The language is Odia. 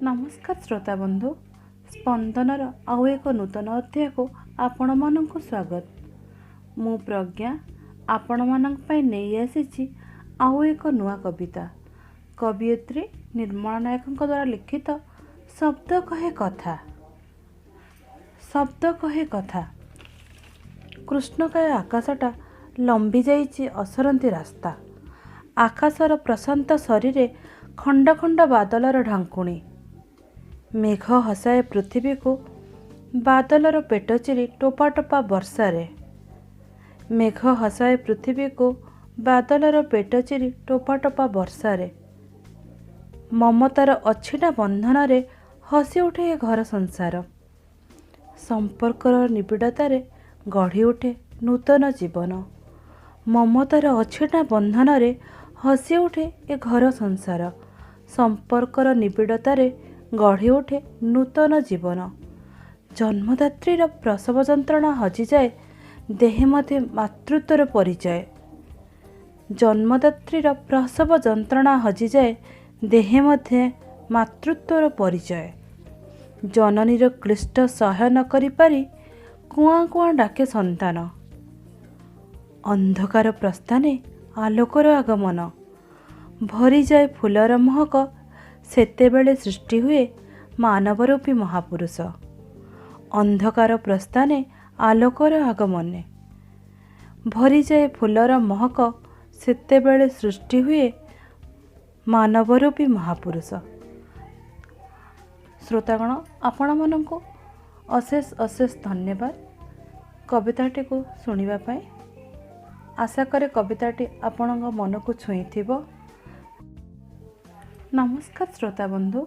ନମସ୍କାର ଶ୍ରୋତା ବନ୍ଧୁ, ସ୍ପନ୍ଦନର ଆଉ ଏକ ନୂତନ ଅଧ୍ୟାୟକୁ ଆପଣମାନଙ୍କୁ ସ୍ୱାଗତ। ମୁଁ ପ୍ରଜ୍ଞା ଆପଣମାନଙ୍କ ପାଇଁ ନେଇ ଆସିଛି ଆଉ ଏକ ନୂଆ କବିତା, କବିୟତ୍ରୀ ନିର୍ମଳା ନାୟକଙ୍କ ଦ୍ୱାରା ଲିଖିତ ଶବ୍ଦ କହେ କଥା। ଶବ୍ଦ କହେ କଥା। କୃଷ୍ଣକାୟ ଆକାଶଟା ଲମ୍ବି ଯାଇଛି ଅସରନ୍ତି ରାସ୍ତା। ଆକାଶର ପ୍ରଶାନ୍ତ ଶରୀରେ ଖଣ୍ଡ ଖଣ୍ଡ ବାଦଲର ଢାଙ୍କୁଣୀ। ମେଘ ହସାଏ ପୃଥିବୀକୁ ବାଦଲର ପେଟ ଚିରି ଟୋପା ଟୋପା ବର୍ଷାରେ। ମେଘ ହସାଏ ପୃଥିବୀକୁ ବାଦଲର ପେଟ ଚିରି ଟୋପା ଟୋପା ବର୍ଷାରେ। ମମତାର ଅଛିନା ବନ୍ଧନରେ ହସି ଉଠେ ଏ ଘର ସଂସାର। ସମ୍ପର୍କର ନିବିଡ଼ତାରେ ଗଢ଼ି ଉଠେ ନୂତନ ଜୀବନ। ମମତାର ଅଛିନା ବନ୍ଧନରେ ହସି ଉଠେ ଏ ଘର ସଂସାର। ସମ୍ପର୍କର ନିବିଡ଼ତାରେ ଗଢ଼ି ଉଠେ ନୂତନ ଜୀବନ। ଜନ୍ମଦାତ୍ରୀର ପ୍ରସବ ଯନ୍ତ୍ରଣା ହଜିଯାଏ, ଦେହେ ମଧ୍ୟେ ମାତୃତ୍ୱର ପରିଚୟ। ଜନ୍ମଦାତ୍ରୀର ପ୍ରସବ ଯନ୍ତ୍ରଣା ହଜିଯାଏ, ଦେହେ ମଧ୍ୟେ ମାତୃତ୍ୱର ପରିଚୟ। ଜନନୀର କ୍ଳିଷ୍ଟ ସହ୍ୟ ନ କରିପାରି କୁଆଁ କୁଆଁ ଡାକେ ସନ୍ତାନ। ଅନ୍ଧକାର ପ୍ରସ୍ଥାନେ ଆଲୋକର ଆଗମନ। ଭରିଯାଏ ଫୁଲର ମହକ, ସେତେବେଳେ ସୃଷ୍ଟି ହୁଏ ମାନବରୂପୀ ମହାପୁରୁଷ। ଅନ୍ଧକାର ପ୍ରସ୍ଥାନେ ଆଲୋକର ଆଗମନେ ଭରିଯାଏ ଫୁଲର ମହକ, ସେତେବେଳେ ସୃଷ୍ଟି ହୁଏ ମାନବରୂପୀ ମହାପୁରୁଷ। ଶ୍ରୋତାଗଣ, ଆପଣମାନଙ୍କୁ ଅଶେଷ ଅଶେଷ ଧନ୍ୟବାଦ କବିତାଟିକୁ ଶୁଣିବା ପାଇଁ। ଆଶା କରେ କବିତାଟି ଆପଣଙ୍କ ମନକୁ ଛୁଇଁଥିବ। ନମସ୍କାର ଶ୍ରୋତା ବନ୍ଧୁ।